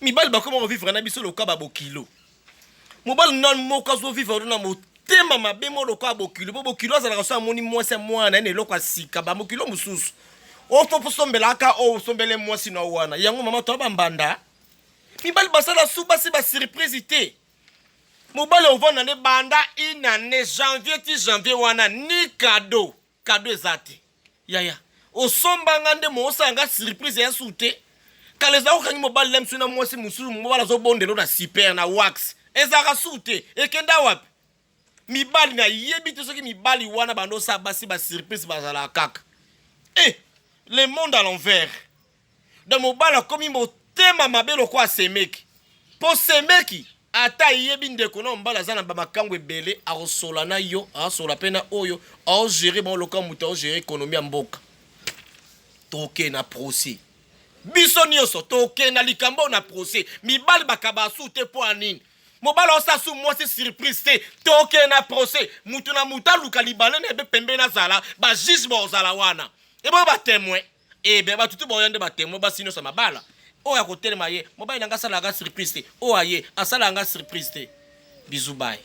Mibali bakoma kovivre na biso lokola babokilo. Mobali nanu moko azovivre na motema mabe mo lokola bokilo, mpo bokilo azalaka so amoni mwasi ya mwana na ye na eloko ya sika, bamokilo mosusu ofo posombelaka oyo osombele mwasi na wana yango. Mama, toya bambanda, mibali basala su basi basurprise te. Mobali ovanda nde banda une année, janvier ti janvier wana, ni cadeau, cadeau eza te. Yaya, osombanga nde moosala nga surprise ya su te. Kala ezalaka okangi mobali na misu na mwasi mosusu, mobali azobondela na super na wax, ezalaka su te. Ekenda wapi mibali? Nayebi te soki mibali wana bando osala basi basurprise bazalaka kaka. E le monde à l'envers. Donc mobali akomi motema mabe lokola semeki, mpo semeki ata ayebi ndeko na mobali aza na bamakango ebele, akosola na yo, asola mpe na oyo aogere bango lokola moto aogere économie ya mboka. Toke na procès, biso nyonso tokende na likambo na procès. Mibali bakaba su te. Mpo ya nini mobali osala su mwasi surprise te? Tokende na procès, mutu na mutu aluka libale na ebe pembeni, azala bajuge, baozala wana eboyo batémoin ebe bato tu baoya nde batémoin. Basi nyonso ya mabala oyo akotelema ye: mobali na nga asalaka surprise te, oyo aye asalaka nga surprise te. Bisous, bye.